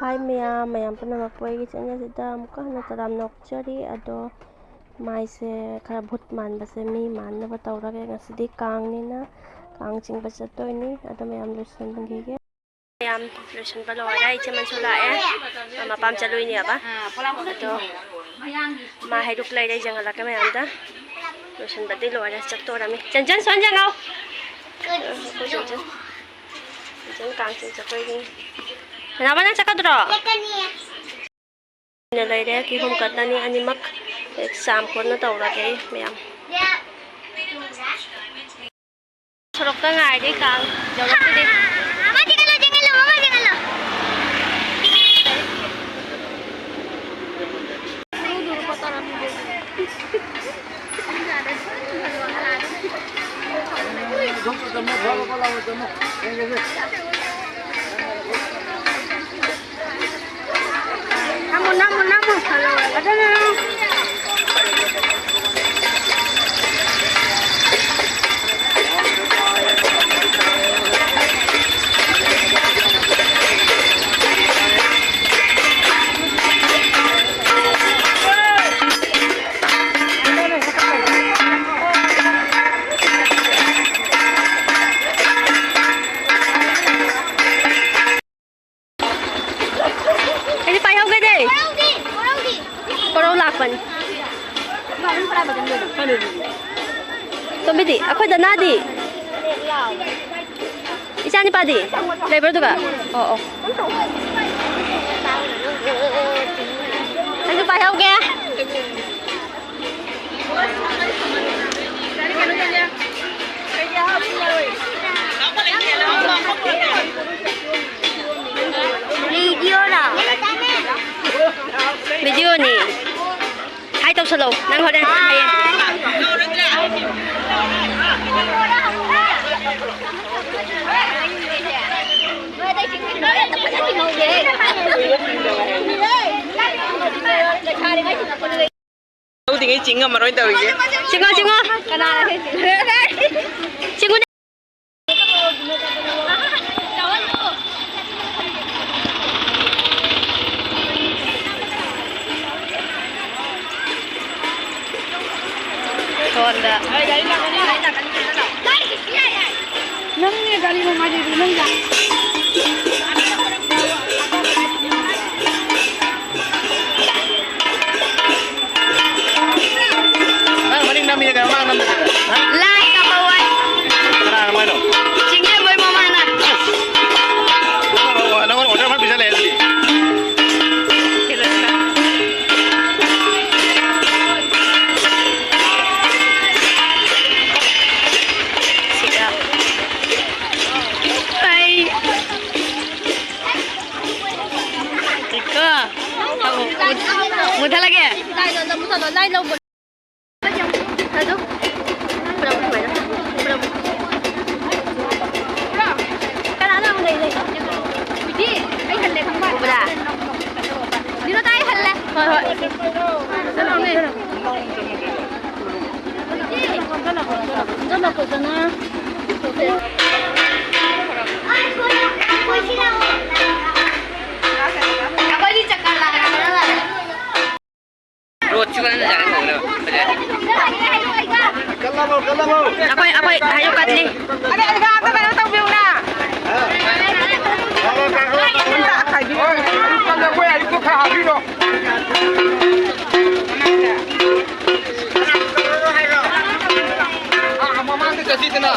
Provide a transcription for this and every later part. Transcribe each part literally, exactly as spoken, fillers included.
ꯍꯥꯏ ꯃꯌꯥꯝ, ꯃꯌꯥꯝ ꯄꯨꯝꯅꯃꯛꯄꯨ ꯑꯩꯒꯤ ꯆꯦꯅꯦꯜꯁꯤꯗ ꯑꯃꯨꯛꯀ ꯍꯟꯅ ꯇꯔꯥꯝꯅ ꯑꯣꯛꯆꯔꯤ꯫ ꯑꯗꯣ ꯃꯥꯏꯁꯦ ꯈꯔ ꯚꯨꯠ ꯃꯥꯟꯕꯁꯦ ꯃꯤ ꯃꯥꯟꯅꯕ ꯇꯧꯔꯒꯦ꯫ ꯉꯁꯤꯗꯤ ꯀꯥꯡꯅꯤꯅ ꯀꯥꯡ ꯆꯤꯡꯕ ꯆꯠꯇꯣꯏꯅꯤ꯫ ꯑꯗꯣ ꯃꯌꯥꯝ ꯂꯣꯏꯁꯤꯟꯈꯤꯒꯦ꯫ ꯃꯌꯥꯝ ꯂꯣꯏꯁꯤꯟꯕ ꯂꯣꯏꯔꯦ꯫ ꯏꯆꯦ ꯃꯟꯁꯨ ꯂꯥꯛꯑꯦ, ꯃꯄꯥꯝ ꯆꯠꯂꯨꯏꯅꯦꯕ꯫ ꯑꯗꯣ ꯃꯥ ꯍꯩꯔꯨꯛ ꯂꯩꯔꯦ, ꯌꯦꯡꯍꯜꯂꯛꯀꯦ ꯃꯌꯥꯝꯗ꯫ ꯂꯣꯏꯁꯤꯟꯕꯗꯤ ꯂꯣꯏꯔꯦ, ꯆꯠꯇꯣꯔꯝꯃꯤ꯫ ꯆꯟꯆꯟ, ꯁꯣꯟ ꯌꯦꯡꯉꯣ꯫ ꯑꯩꯈꯣꯏ ꯆꯟꯆꯟ꯫ ꯆꯟꯆꯟ ꯀꯥꯡ ꯆꯤꯡ ꯆꯠꯇꯣꯏꯅꯤ꯫ ꯅꯅꯥꯎꯕ, ꯅꯪ ꯆꯠꯀꯗ꯭ꯔꯣ? ꯆꯠꯀꯅꯤ꯫ ꯑꯣꯏꯅ ꯂꯩꯔꯦ꯫ ꯀꯤꯍꯣꯝ ꯀꯠꯂꯅꯤ ꯑꯅꯤꯃꯛ꯫ ꯍꯦꯛ ꯆꯥꯝ ꯀꯣꯟꯅ ꯇꯧꯔꯒꯦ ꯑꯩ ꯃꯌꯥꯝ꯫ ꯁꯣꯔꯣꯛꯇ ꯉꯥꯏꯔꯦ ꯀꯥꯡ ꯌꯧꯔꯛꯇ꯭ꯔꯤ꯫ ꯃꯃꯥ ꯆꯦꯟꯍꯜꯂꯣ, ꯆꯦꯟꯍꯜꯂꯣ, ꯃꯃꯥ ꯆꯦꯟꯍꯜꯂꯣ꯫ ꯑꯩꯗꯤ ꯄꯥꯏꯍꯧꯒꯦꯅꯦ꯫ ꯀꯣꯔꯧꯗꯤ, ꯀꯣꯔꯧꯗꯤ꯫ ꯀꯣꯔꯧ ꯂꯥꯛꯄꯅꯤ꯫ ꯇꯣꯝꯕꯤꯗꯤ? ꯑꯩꯈꯣꯏ ꯗꯅꯥꯗꯤ? ꯏꯆꯥ ꯅꯤꯄꯥꯗꯤ? ꯂꯩꯕ꯭ꯔꯣ ꯑꯗꯨꯒ? ꯑꯣ, ꯑꯣ꯫ ꯑꯩꯁꯨ ꯄꯥꯏꯍꯧꯒꯦ꯫ ꯚꯤꯗꯤꯑꯣꯅꯤ꯫ ꯍꯥꯏ ꯇꯧꯁꯜꯂꯣ ꯅꯪ ꯍꯣꯔꯦꯟ ꯍꯌꯦꯡ꯫ ꯂꯧꯗ꯭ꯔꯤꯉꯩ ꯆꯤꯡ ꯉꯝꯃꯔꯣꯏ ꯇꯧꯔꯤꯁꯦ꯫ ꯆꯤꯡꯉꯣ, ꯆꯤꯡꯉꯣ꯫ ꯀꯅꯥꯅ ꯍꯦꯟ ꯆꯤꯡꯉꯨꯔꯦ? ꯆꯤꯡꯉꯨꯅꯦ꯫ ꯅꯪꯅꯦ ꯒꯥꯔꯤ ꯃꯃꯥꯏꯗꯨꯗꯤ ꯅꯪ ꯌꯥ-, ꯅꯪ ꯃꯅꯤꯡ ꯅꯝꯃꯤꯔ ꯀꯩꯅꯣ, ꯃꯥꯡ ꯅꯝꯗ꯭ꯔꯤꯔ? ꯍꯥ? ꯂꯥꯏ ꯀꯥꯞꯄ ꯋꯥꯏ꯫ ꯀꯅꯥꯅ ꯃꯣꯏꯅꯣ? ꯆꯤꯡꯖꯦꯝꯕꯣꯏ ꯃꯃꯥꯅ꯫ ꯑꯁ! ꯅꯪꯉꯣꯟꯗ, ꯅꯪꯉꯣꯟꯗ order ꯑꯃ ꯄꯤꯁꯜꯂꯛꯑꯦ ꯑꯗꯨꯗꯤ꯫ ꯁꯤꯗ꯫ ꯑꯩ꯫ ꯏꯀꯣ꯫ ꯃꯨꯠꯊꯠꯂꯒꯦ꯫ ꯀꯅꯥꯅꯣ ꯑꯃꯨꯛ ꯂꯩ, ꯂꯩ꯫ ꯍꯨꯏꯗꯤ, ꯑꯩ ꯍꯜꯂꯦ ꯈꯪꯕ꯭ꯔꯥ? ꯎꯕ꯭ꯔꯥ? ꯗꯤꯅꯣꯇꯥ, ꯑꯩ ꯍꯜꯂꯦ꯫ ꯍꯣꯏ, ꯍꯣꯏ꯫ ꯆꯠꯂꯣꯅꯦ꯫ ꯑꯩꯈꯣꯏ, ꯑꯩꯈꯣꯏ ꯍꯥꯏꯌꯨ ꯀꯠꯂꯤ꯫ ꯑꯗꯩ ꯑꯩ ꯈꯔ ꯑꯝꯇ ꯀꯩꯅꯣ ꯇꯧꯕꯤꯌꯨꯅ꯫ ꯑꯝꯇ ꯈꯥꯏꯕꯤꯌꯨ꯫ ꯑꯩꯈꯣꯏ ꯑꯌꯨꯛꯇ ꯈꯔ ꯍꯥꯞꯄꯤꯔꯣ꯫ ꯑꯥ, ꯃꯃꯥꯡꯗ ꯆꯠꯁꯤꯗꯅ꯫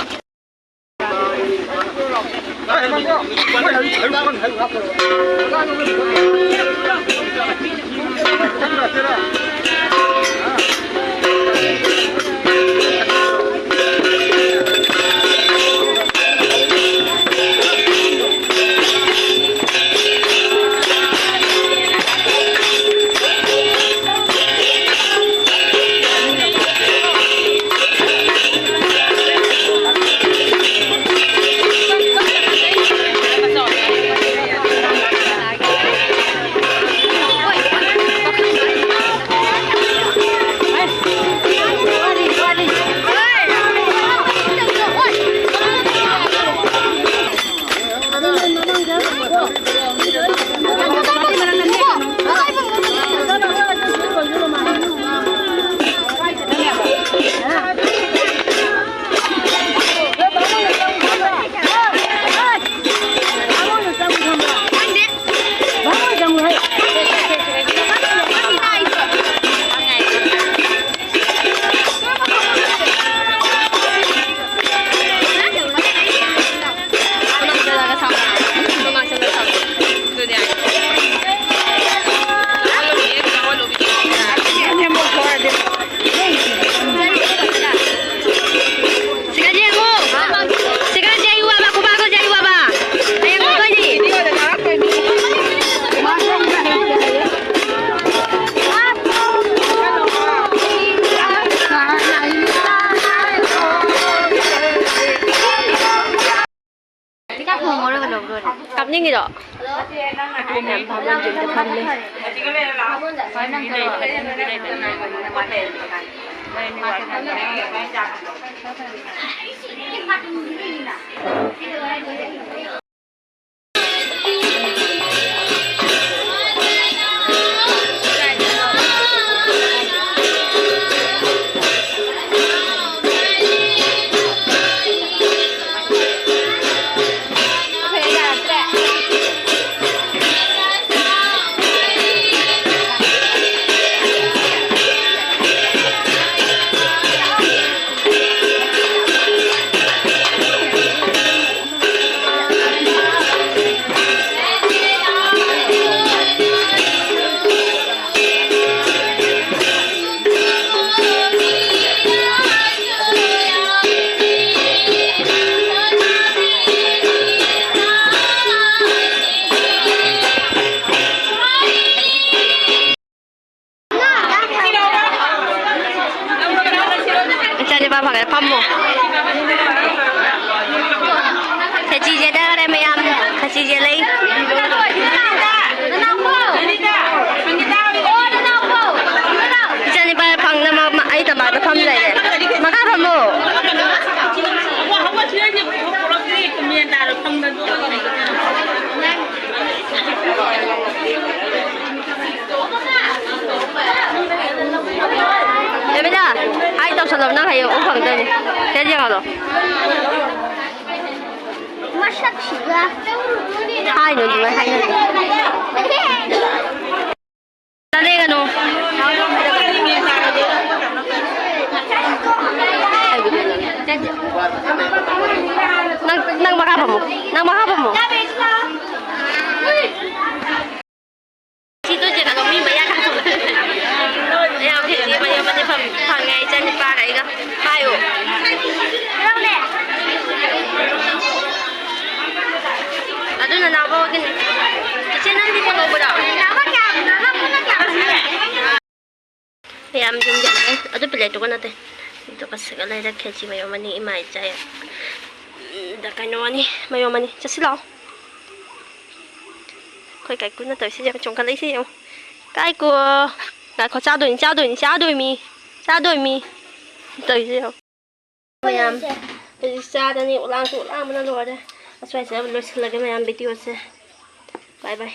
ꯁꯤꯔꯣ? ꯃꯌꯥꯝ ꯚꯥꯃꯣꯟꯁꯦ ꯑꯝꯇ ꯐꯝꯃꯦ꯫ ꯏꯆꯥꯅꯤꯄꯥ ꯐꯪꯉꯦ, ꯐꯝꯃꯣ꯫ ꯈꯦꯆꯤꯁꯦ ꯂꯩꯔꯦ ꯃꯌꯥꯝ, ꯈꯦꯆꯤꯁꯦ ꯂꯩ꯫ ꯏꯆꯥꯅꯤꯄꯥ ꯐꯪꯅ ꯃ-, ꯃ-, ꯑꯩ ꯇꯝꯄꯥꯛꯇ ꯐꯝ ꯂꯩꯔꯦ꯫ ꯃꯈꯥ ꯐꯝꯃꯣ꯫ ꯑꯦꯃꯤꯂꯥ, ꯍꯥꯏ ꯇꯧꯁꯜꯂꯣ, ꯅꯪ ꯍꯌꯦꯡ ꯑꯣꯛ ꯐꯪꯗꯣꯏꯅꯤ꯫ ꯁꯤꯗ ꯌꯦꯡꯍꯜꯂꯣ꯫ ꯃꯁꯛꯁꯤꯒ꯫ ꯍꯥꯏꯅꯨ, ꯑꯗꯨꯃꯥꯏꯅ ꯍꯥꯏꯅꯨ꯫ ꯆꯠꯂꯦꯒꯅꯨ꯫ ꯅꯪ, ꯅꯪ ꯃꯈꯥ ꯐꯝꯃꯣ꯫ ꯅꯪ ꯃꯈꯥ ꯐꯝꯃꯣ꯫ ꯁꯤ ꯇꯣꯏ ꯆꯦꯅ ꯂꯧꯕꯤꯕ ꯌꯥꯒꯗ꯭ꯔꯣ? ꯌꯥꯝ ꯐꯤꯖꯤ ꯃꯌꯨꯝ ꯑꯅꯤ ꯐꯝ-, ꯐꯪꯉꯦ, ꯏꯆꯟ ꯅꯨꯄꯥꯒ ꯑꯩꯒ꯫ ꯄꯥꯏꯌꯣ꯫ ꯑꯗꯨ ꯅꯅꯥꯎꯕ ꯍꯣꯏꯒꯤꯅꯦ꯫ ꯏꯆꯦ, ꯅꯪꯗꯤ ꯀꯩ ꯂꯧꯕꯅꯣ? ꯃꯌꯥꯝ ꯌꯨꯝ ꯌꯧꯔꯦ꯫ ꯑꯗꯨ ꯄ꯭ꯂꯦꯠꯇꯨꯒ ꯅꯠꯇꯦ꯫ ꯑꯗꯨꯒ ꯁꯤꯒ ꯂꯩꯔꯦ ꯈꯦꯆꯤ ꯃꯌꯣꯝ ꯑꯅꯤ, ꯏꯃꯥ ꯏꯆꯥ꯫ ꯎꯝ, ꯗ ꯀꯩꯅꯣ ꯑꯅꯤ, ꯃꯌꯣꯝ ꯑꯅꯤ꯫ ꯆꯠꯁꯤ ꯂꯥꯛꯑꯣ꯫ ꯑꯩꯈꯣꯏ ꯀꯥꯏꯀꯨꯅ ꯇꯧꯔꯤꯁꯦ ꯌꯦꯡꯉꯣ, ꯆꯣꯡꯈꯠꯂꯛꯏꯁꯦ ꯌꯦꯡꯉꯣ꯫ ꯀꯥꯏꯀꯨ꯫ ꯉꯥꯏꯈꯣ, ꯆꯥꯗꯣꯏꯅꯤ, ꯆꯥꯗꯣꯏꯅꯤ, ꯆꯥꯗꯣꯏꯃꯤ꯫ ꯆꯥꯗꯣꯏꯃꯤ꯫ ꯇꯧꯔꯤꯁꯦ ꯌꯦꯡꯉꯣ꯫ ꯃꯌꯥꯝ꯫ ꯍꯧꯖꯤꯛ ꯆꯥꯔꯅꯤ꯫ ꯎꯂꯥꯡꯁꯨ ꯎꯂꯥꯡꯕꯅ ꯂꯣꯏꯔꯦ꯫ ꯑꯁ꯭ꯋꯥꯏꯁꯤꯗ ꯂꯣꯏꯁꯤꯜꯂꯒꯦ ꯃꯌꯥꯝ videoꯁꯦ꯫ Bye bye꯫